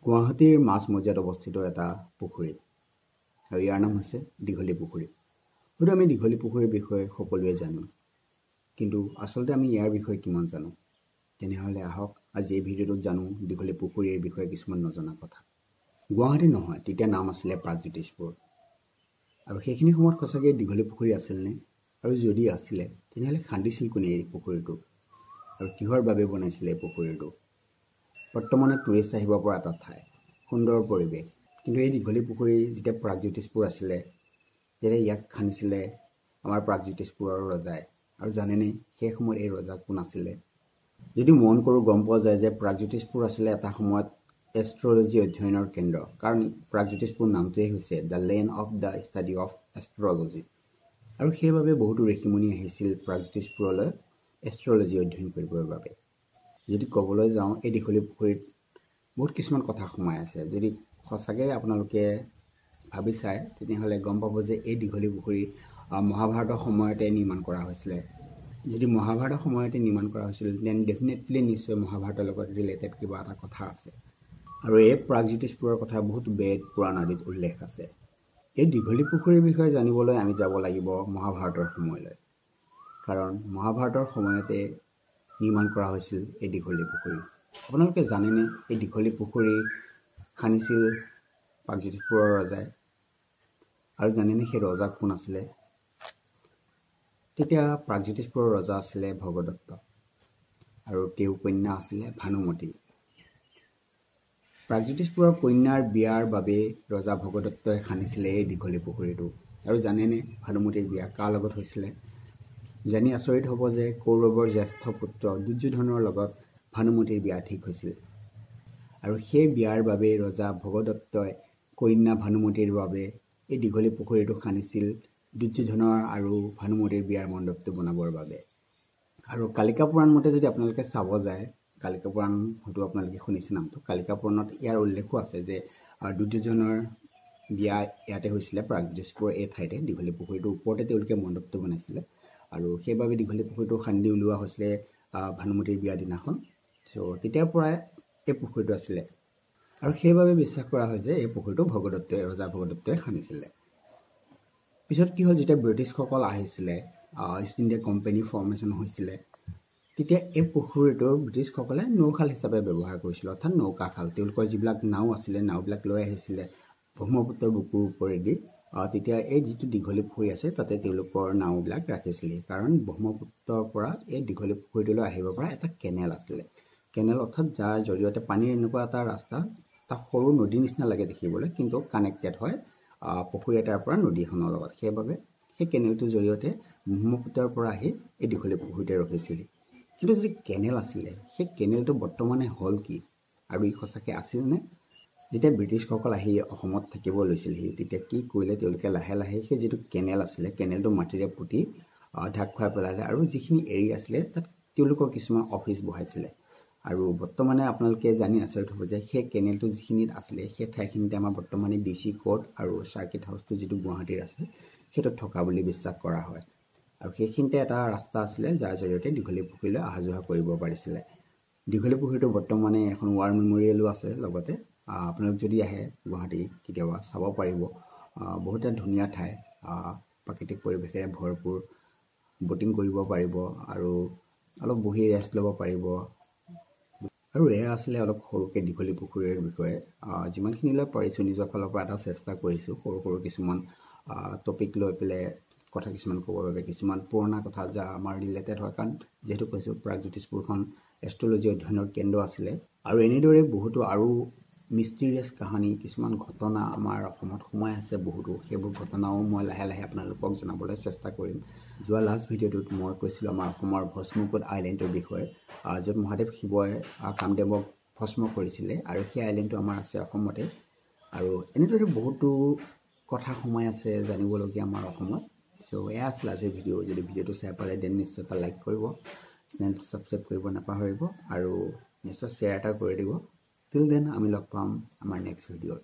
গুৱাহাটীৰ মাজমজিয়াত অৱস্থিত এটা পুখুৰী আৰু ইয়াৰ নাম হৈছে দীঘলী পুখুৰী। হয়তো আমি দীঘলী পুখুৰীৰ বিষয়ে সকলোৱে জানো, কিন্তু আচলতে আমি ইয়াৰ বিষয়ে কিমান জানো? তেনেহ'লে আহক আজি এই ভিডিঅ'টোত জানো দীঘলী পুখুৰীৰ বিষয়ে কিছুমান নজনা কথা। গুৱাহাটী নহয়, তেতিয়া নাম আছিলে প্ৰাগজ্যোতিষপুৰ। আৰু সেইখিনি সময়ত সঁচাকৈ দীঘলী পুখুৰী আছিলনে? আৰু যদি আছিলে তেনেহ'লে খান্দিছিল কোনে এই পুখুৰীটো আৰু কিহৰ বাবে বনাইছিলে এই পুখুৰীটো? বৰ্তমানে টুৰিষ্ট আহিব পৰা এটা ঠাই, সুন্দৰ পৰিৱেশ। কিন্তু এই দীঘলী পুখুৰী যেতিয়া প্ৰাগজ্যোতিষপুৰ আছিলে, তেতিয়া ইয়াক খান্দিছিলে আমাৰ প্ৰাগজ্যোতিষপুৰৰ ৰজাই। আৰু জানেনে সেই সময়ত এই ৰজা কোন আছিলে? যদি মন কৰোঁ গম পোৱা যায় যে প্ৰাগজ্যোতিষপুৰ আছিলে এটা সময়ত এষ্ট্ৰলজি অধ্যয়নৰ কেন্দ্ৰ। কাৰণ প্ৰাগজ্যোতিষপুৰ নামটোৱেই হৈছে the land of the study of astrology. আৰু সেইবাবে বহুতো ঋষিমুনি আহিছিল প্ৰাগজ্যোতিষপুৰলৈ এষ্ট্ৰলজি অধ্যয়ন কৰিবৰ বাবে। যদি ক'বলৈ যাওঁ, এই দীঘলী পুখুৰীত বহুত কিছুমান কথা সোমাই আছে। যদি সঁচাকৈ আপোনালোকে ভাবি চায় তেনেহ'লে গম পাব যে এই দীঘলী পুখুৰী মহাভাৰতৰ সময়তে নিৰ্মাণ কৰা হৈছিলে। যদি মহাভাৰতৰ সময়তে নিৰ্মাণ কৰা হৈছিল, then definitely নিশ্চয় মহাভাৰতৰ লগত ৰিলেটেড কিবা এটা কথা আছে। আৰু এই প্ৰাগজ্যোতিষপুৰৰ কথা বহুত বেদ পুৰাণ আদিত উল্লেখ আছে। এই দীঘলী পুখুৰীৰ বিষয়ে জানিবলৈ আমি যাব লাগিব মহাভাৰতৰ সময়লৈ, কাৰণ মহাভাৰতৰ সময়তে নিৰ্মাণ কৰা হৈছিল এই দীঘলী পুখুৰী। আপোনালোকে জানেনে এই দীঘলী পুখুৰী খান্দিছিল প্ৰাগজ্যোতিষপুৰৰ ৰজাই? আৰু জানেনে সেই ৰজা কোন আছিলে? তেতিয়া প্ৰাগজ্যোতিষপুৰৰ ৰজা আছিলে ভগদত্ত আৰু তেওঁৰ কন্যা আছিলে ভানুমতী। প্ৰাগজ্যোতিষপুৰৰ কন্যাৰ বিয়াৰ বাবে ৰজা ভগদত্তই খান্দিছিলে এই দীঘলী পুখুৰীটো। আৰু জানেনে ভানুমতীৰ বিয়া কাৰ লগত হৈছিলে? জানি আচৰিত হ'ব যে কৌৰৱৰ জ্যেষ্ঠ পুত্ৰ দুৰ্যোধনৰ লগত ভানুমতীৰ বিয়া ঠিক হৈছিল। আৰু সেই বিয়াৰ বাবে ৰজা ভগদত্তই কন্যা ভানুমতীৰ বাবে এই দীঘলী পুখুৰীটো খান্দিছিল দুৰ্যোধনৰ আৰু ভানুমতীৰ বিয়াৰ মণ্ডপটো বনাবৰ বাবে। আৰু কালিকা পুৰাণ মতে যদি আপোনালোকে চাব যায়, কালিকা পুৰাণ হয়তো আপোনালোকে শুনিছে নামটো, কালিকা পুৰাণত ইয়াৰ উল্লেখো আছে যে দুৰ্যোধনৰ বিয়া ইয়াতে হৈছিলে, প্ৰাগজ্যোতিষপুৰৰ এই ঠাইতে দীঘলী পুখুৰীটোৰ ওপৰতে তেওঁলোকে মণ্ডপটো বনাইছিলে। আৰু সেইবাবে দীঘলী পুখুৰীটো খান্দি উলিওৱা হৈছিলে ভানুমতীৰ বিয়া দিনাখন। চ' তেতিয়াৰ পৰাই এই পুখুৰীটো আছিলে আৰু সেইবাবে বিশ্বাস কৰা হয় যে এই পুখুৰীটো ভগদত্তই, ৰজা ভগদত্তই খান্দিছিলে। পিছত কি হ'ল, যেতিয়া ব্ৰিটিছসকল আহিছিলে, ইষ্ট ইণ্ডিয়া কোম্পানী ফৰ্মেশ্যন হৈছিলে, তেতিয়া এই পুখুৰীটো ব্ৰিটিছসকলে নৌশাল হিচাপে ব্যৱহাৰ কৰিছিলে, অৰ্থাৎ নৌকাশাল। তেওঁলোকৰ যিবিলাক নাও আছিলে, নাওবিলাক লৈ আহিছিলে ব্ৰহ্মপুত্ৰৰ বুকুৰ ওপৰেদি। তেতিয়া এই যিটো দীঘলী পুখুৰী আছে তাতে তেওঁলোকৰ নাওবিলাক ৰাখিছিলে, কাৰণ ব্ৰহ্মপুত্ৰৰ পৰা এই দীঘলী পুখুৰীটোলৈ আহিব পৰা এটা কেনেল আছিলে। কেনেল অৰ্থাৎ যাৰ জৰিয়তে পানীৰ এনেকুৱা এটা ৰাস্তা, এটা সৰু নদীৰ নিচিনা লাগে দেখিবলৈ, কিন্তু কানেক্টেড হয় পুখুৰী এটাৰ পৰা নদী এখনৰ লগত। সেইবাবে সেই কেনেলটোৰ জৰিয়তে ব্ৰহ্মপুত্ৰৰ পৰা আহি এই দীঘলী পুখুৰীতে ৰখিছিল। কিন্তু যদি কেনেল আছিলে, সেই কেনেলটো বৰ্তমানে হ'ল কি আৰু ই সঁচাকৈ আছিলনে? যেতিয়া ব্ৰিটিছসকল আহি অসমত থাকিব লৈছিলহি, তেতিয়া কি কৰিলে তেওঁলোকে, লাহে লাহে সেই যিটো কেনেল আছিলে, কেনেলটো মাটিৰে পুতি ঢাক খুৱাই পেলালে আৰু যিখিনি এৰিয়া আছিলে তাত তেওঁলোকৰ কিছুমান অফিচ বহাইছিলে। আৰু বৰ্তমানে আপোনালোকে জানি আচৰিত হ'ব যে সেই কেনেলটো যিখিনিত আছিলে সেই ঠাইখিনিতে আমাৰ বৰ্তমানে ডি চি কোৰ্ট আৰু চাৰ্কিট হাউচটো যিটো গুৱাহাটীৰ আছে সেইটোত থকা বুলি বিশ্বাস কৰা হয়। আৰু সেইখিনিতে এটা ৰাস্তা আছিলে যাৰ জৰিয়তে দীঘলী পুখুৰীলৈ অহা যোৱা কৰিব পাৰিছিলে। দীঘলী পুখুৰীটো বৰ্তমানে এখন ৱাৰ মেমৰিয়েলো আছে, লগতে আপোনালোক যদি আহে গুৱাহাটী কেতিয়াবা চাব পাৰিব। বহুত এটা ধুনীয়া ঠাই, প্ৰাকৃতিক পৰিৱেশেৰে ভৰপূৰ, ব'টিং কৰিব পাৰিব আৰু অলপ বহি ৰেষ্ট ল'ব পাৰিব। আৰু এয়া আছিলে অলপ সৰুকৈ দীঘলী পুখুৰীৰ বিষয়ে। যিমানখিনিলৈ পাৰিছোঁ নিজৰ ফালৰ পৰা এটা চেষ্টা কৰিছোঁ, সৰু সৰু কিছুমান টপিক লৈ পেলাই কথা কিছুমান ক'বৰ বাবে, কিছুমান পুৰণা কথা যা আমাৰ ৰিলেটেড হয়, কাৰণ যিহেতু কৈছোঁ প্ৰাগজ্যোতিষপুৰখন এষ্ট্ৰলজি অধ্যয়নৰ কেন্দ্ৰ আছিলে। আৰু এনেদৰে বহুতো আৰু মিষ্টিৰিয়াছ কাহানী, কিছুমান ঘটনা আমাৰ অসমত সোমাই আছে বহুতো, সেইবোৰ ঘটনাও মই লাহে লাহে আপোনালোকক জনাবলৈ চেষ্টা কৰিম। যোৱা লাষ্ট ভিডিঅ'টোত মই কৈছিলোঁ আমাৰ অসমৰ ভস্মকুট আইলেণ্ডৰ বিষয়ে, য'ত মহাদেৱ শিৱই কামদেৱক ভস্ম কৰিছিলে আৰু সেই আইলেণ্ডটো আমাৰ আছে অসমতে। আৰু এনেদৰে বহুতো কথা সোমাই আছে জানিবলগীয়া আমাৰ অসমত। চ' এয়া আছিল আজিৰ ভিডিঅ'। যদি ভিডিঅ'টো চাই পালে then নিশ্চয় এটা লাইক কৰিব, চেনেলটো ছাবস্ক্ৰাইব কৰিব নাপাহৰিব আৰু নিশ্চয় শ্বেয়াৰ এটা কৰি দিব। টিল then আমি লগ পাম আমাৰ নেক্সট ভিডিঅ'ত।